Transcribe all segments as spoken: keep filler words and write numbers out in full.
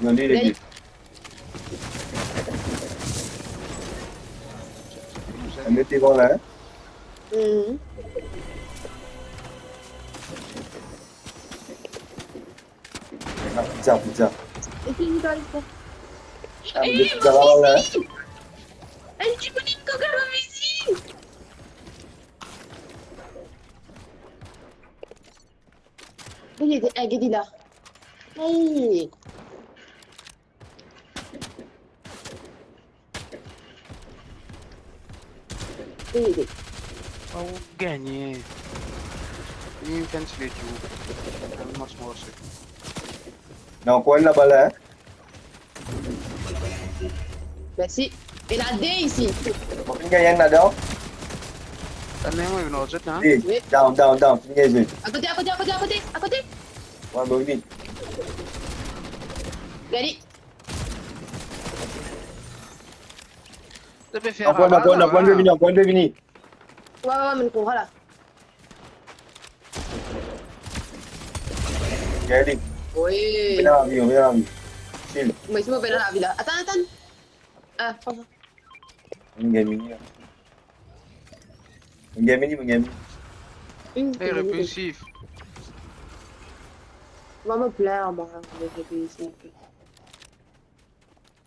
Non, li, li, li. Met devan la, hein? Mhm. Ah, pizza, pizza. Et puis, il va le faire. Ah, mais... Eh, pizza, mon là, là, fusil! Un petit bout de coca, mon fusil! Li ete, eh, get li la. Hey! Li ete. Oh, gagne. Li finn tir tou. Ankor enn laba la, hein? Mersi. Ena de isi. Mo finn gagn enn ladan. Tann mwa, vinn zot la. Wi. Down, down, down. Finn gagn zot. Akote, akote, akote, akote, akote. Wi, mo vini. Gagn li. Zot pe fer... Ankor enn, ankor enn, ankor enn, vini, ankor enn, vini. Wi, wi, wi, mo kour la. Gagn li. Wi. Vinn lavi, vinn lavi. Chill. Mo isi mo pe dan lavi la. Atann, atann. Ah, pran sa. Mo gagn mini, hein. Mo gagn mini, mo gagn mini. Inn... Eh, mini. Repulsif. Mwa, mo plin, mwa, mo repulsif.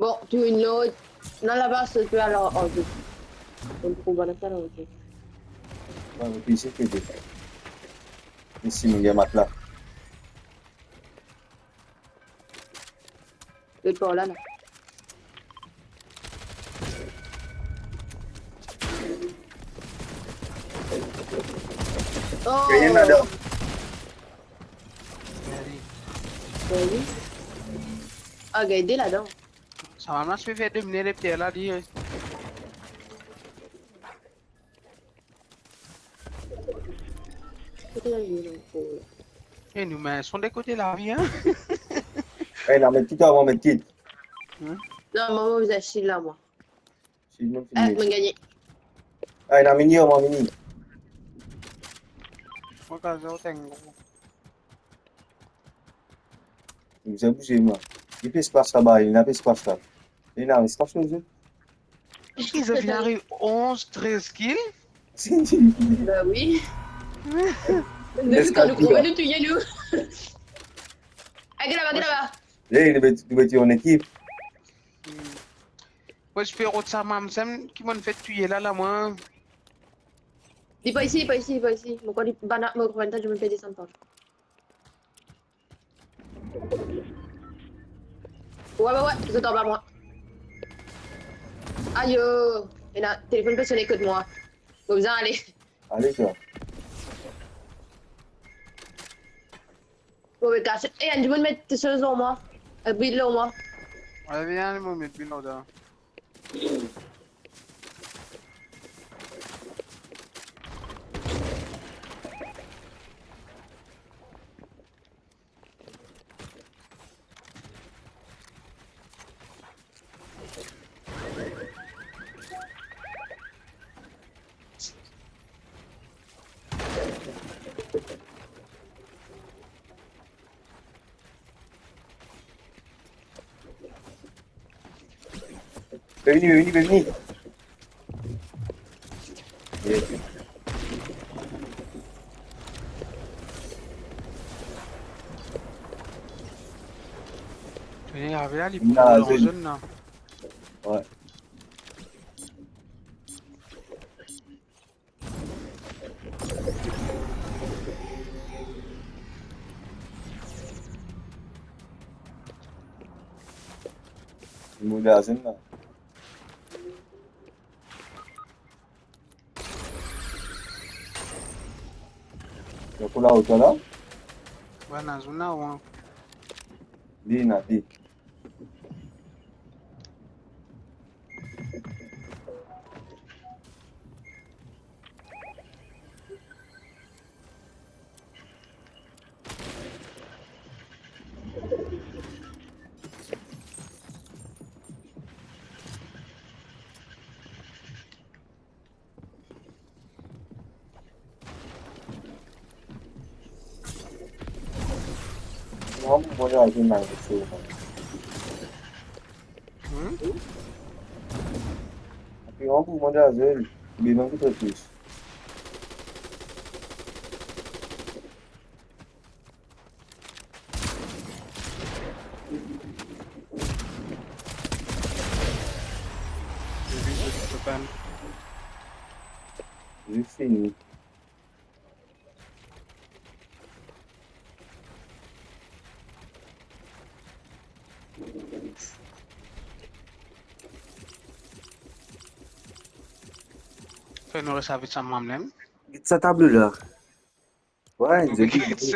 Bon, tou enn lot. Non, laba, se pe al an, an zot. Donk, pou bann sa, la, ok. Wi, mo pe isi, pe de. Isi, mo gagn matla. Zot par la, la. Oh! Gagn enn ladan. Gagn li. Ah, gagn de ladan. Sa mama, ti pe fer domine lepter la, li, eh. Kote lavi la ankor la? Eh, nou, me son de kote lavi, hein? Eh, non, met kit, mwa, met kit. Hein? Non, mwa, mo bizin chill la, mwa. Sinon, eh, fini. Mo gagne. Ah, ena mini, mwa, mini. Mwa, kazo, tango. Li bizin bouze, mwa. Li pe espas laba, li ena pe espas la. Li ena espas, nou, zot. Eski zot finn ariv onz, trez kill? Ba wi. Depi kan nou trouve, nou touye nou. Gete laba, gete laba. Ey, nou met, nou met an ekip. Hmm. Mo ti pe rod sa mamsel ki mo'nn fer touye la, la, mwa. Li pa isi, li pa isi, li pa isi. Mo krwar li, bann, mo krwar li, mo pe desann par la. Wi, wi, wi, zot anba mwa. Ayo, ena telefon pe sone kot mwa. Mo bizin ale. Ale, sa. Mo pe kas. Eh, enn dimoun met soz lor mwa. Eh, build lor mwa. Ale, vinn, ale, mo met build lor twa. Vini, vini, vini. Yes. Vini, la, vini, li pou... Non, dan zone. Zone la. Wi. Li mor dan zone la. Li pou la oter la? Wi, ena zone la, wi. Li ena, li. Non, mo pa al mal, se bon. Api an pou mande a zel. Bilan ki to plis. Li fini. Fer nou res avek sa mamlem. Get sa tablo la. Wi, nou zoli. Get sa.